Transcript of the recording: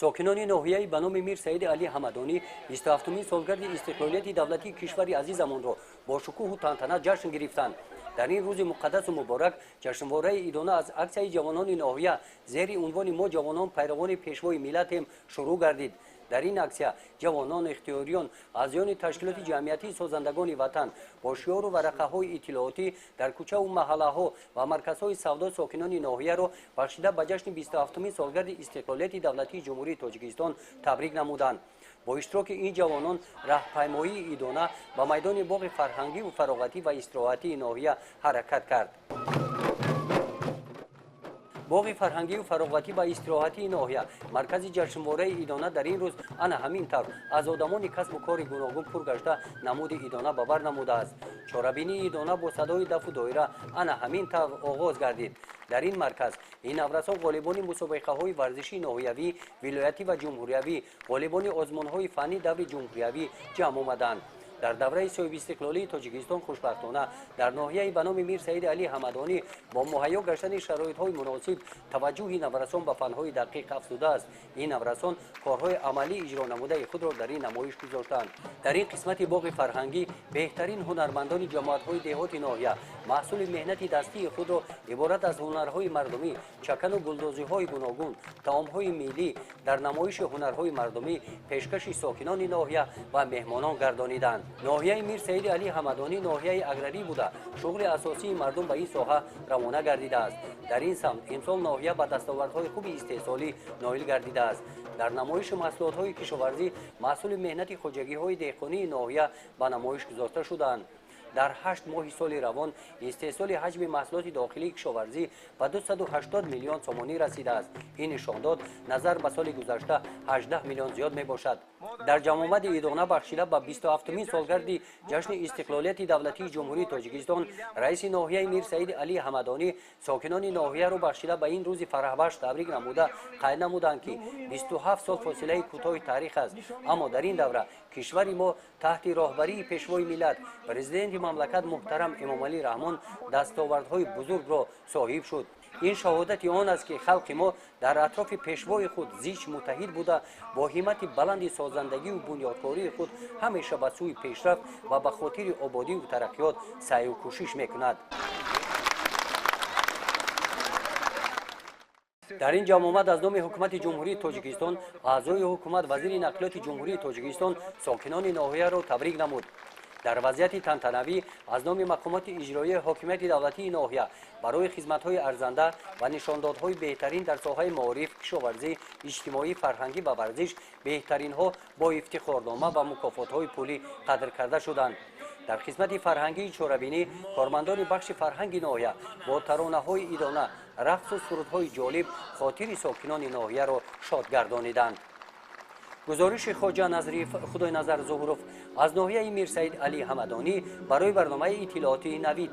Сокинони ноҳияи ба номи Мир Саиди Алӣ Ҳамадонӣ 27-умин солгарди истиқлолияти давлатии кишвари азизамонро бо шукӯҳу тантана ҷашн гирифтанд. Дар ин рӯзи муқаддасу муборак ҷашнвораи идона аз аксияи ҷавонони ноҳия зери унвони «Мо ҷавонон пайравони пешвои миллатем» шурӯъ гардид. Дар ин аксия ҷавонон, ихтиёриён, аъзоёни ташкилоти ҷамъиятии созандагони ватан бо шиёру варақаҳои иттилоотӣ дар кӯчаву маҳаллаҳо ва марказҳои савдо сокинони ноҳияро бахшида ба ҷашни 27-умин солгарди истиқлолияти давлатии Ҷумҳурии Тоҷикистон табрик намуданд. Бо иштироки ин ҷавонон раҳпаймоии идона ба майдони боғи фарҳангиву фароғатӣ ва истироҳатии ноҳия ҳаракат кард. Боғи фарҳангию фароғатӣ ва истироҳатии ноҳия, маркази ҷашнвораи идона, дар ин рӯз ана ҳамин тавр аз одамони касбу кори гуногун пур гашта, намуди идона ба бар намудааст. Чорабинии идона бо садои дафу доира ана ҳамин тавр оғоз гардид. Дар ин марказ ин наврасон, ғолибони мусобиқаҳои варзишии ноҳиявӣ, вилоятӣ ва ҷумҳуриявӣ, ғолибони озмунҳои фаннӣ даври ҷумҳуриявӣ ҷамъ омаданд. Дар давраи соҳибистиқлолии Тоҷикистон, хушбахтона, дар ноҳияи ба номи Мир Саиди Алӣ Ҳамадонӣ бо муҳайё гаштани шароитҳои муносиб таваҷҷӯҳи наврасон ба фанҳои дақиқ афзудааст. Ин наврасон корҳои амалӣ иҷро намудаи худро дар ин намоиш гузоштанд. Дар ин қисмати боғи фарҳангӣ беҳтарин ҳунармандони ҷамоатҳои деҳоти ноҳия маҳсули меҳнати дастии худро, иборат аз ҳунарҳои мардумӣ, чакану гулдозиҳои гуногун, таомҳои миллӣ, дар намоиши ҳунарҳои мардумӣ пешкаши сокинони ноҳия ва меҳмонон гардониданд. Ноҳияи Мир Саиди Алӣ Ҳамадонӣ ноҳияи аграрӣ буда, шуғли асосии мардум ба ин соҳа равона гардидааст. Дар ин самт имсол ноҳия ба дастовардҳои хуби истеҳсолӣ ноил гардидааст. Дар намоиши маҳсулотҳои кишоварзӣ маҳсули меҳнати хоҷагиҳои деҳқонии ноҳия ба намоиш гузошта шудаанд. Дар 8 моҳи соли равон истеҳсоли ҳаҷми маҳсулоти дохилии кишоварзӣ ба 280 миллион сомонӣ расидааст. Ин нишондод назар ба соли гузашта 18 миллион зиёд мебошад. Дар ҷамъомади идона бахшида ба 27-умин солгарди ҷашни истиқлолияти давлатии Ҷумҳурии Тоҷикистон раиси ноҳияи Мир Саиди Алӣ Ҳамадонӣ сокинони ноҳияро бахшида ба ин рӯзи фараҳбахш табрик намуда, қайд намуданд, ки 27 сол фосилаи кӯтоҳи таърих аст, аммо дар ин давра кишвари мо таҳти роҳбарии пешвои миллат, президенти мамлакат муҳтарам Эмомалӣ Раҳмон дастовардҳои бузургро соҳиб шуд. Ин шаҳодати он аст, ки халқи мо дар атрофи пешвои худ зич муттаҳид буда, бо ҳиммати баланди созандагию бунёдкории худ ҳамеша ба сӯи пешрафт ва ба хотири ободию тараққиёт саъю кӯшиш мекунад. Дар ин ҷамъомад аз номи ҳукумати Ҷумҳурии Тоҷикистон, аъзои ҳукумат, вазири нақлиёти Ҷумҳурии Тоҷикистон сокинони ноҳияро табрик намуд. Дар вазъияти тантанавӣ аз номи мақомоти иҷроияи ҳокимияти давлатии ноҳия барои хизматҳои арзанда ва нишондодҳои беҳтарин дар соҳаи маориф, кишоварзӣ, иҷтимоӣ, фарҳангӣ ва варзиш беҳтаринҳо бо ифтихорнома ва мукофотҳои пулӣ қадр карда шуданд. Дар қисмати фарҳангии чорабинӣ кормандони бахши фарҳанги ноҳия бо таронаҳои идона, рақсу сурудҳои ҷолиб хотири сокинони ноҳияро шод гардониданд. Гузориши Хоҷа Назриев, Худойназар Зуҳуров аз ноҳияи Мирсаид Алӣ Ҳамадонӣ барои барномаи иттилоотии «Навид».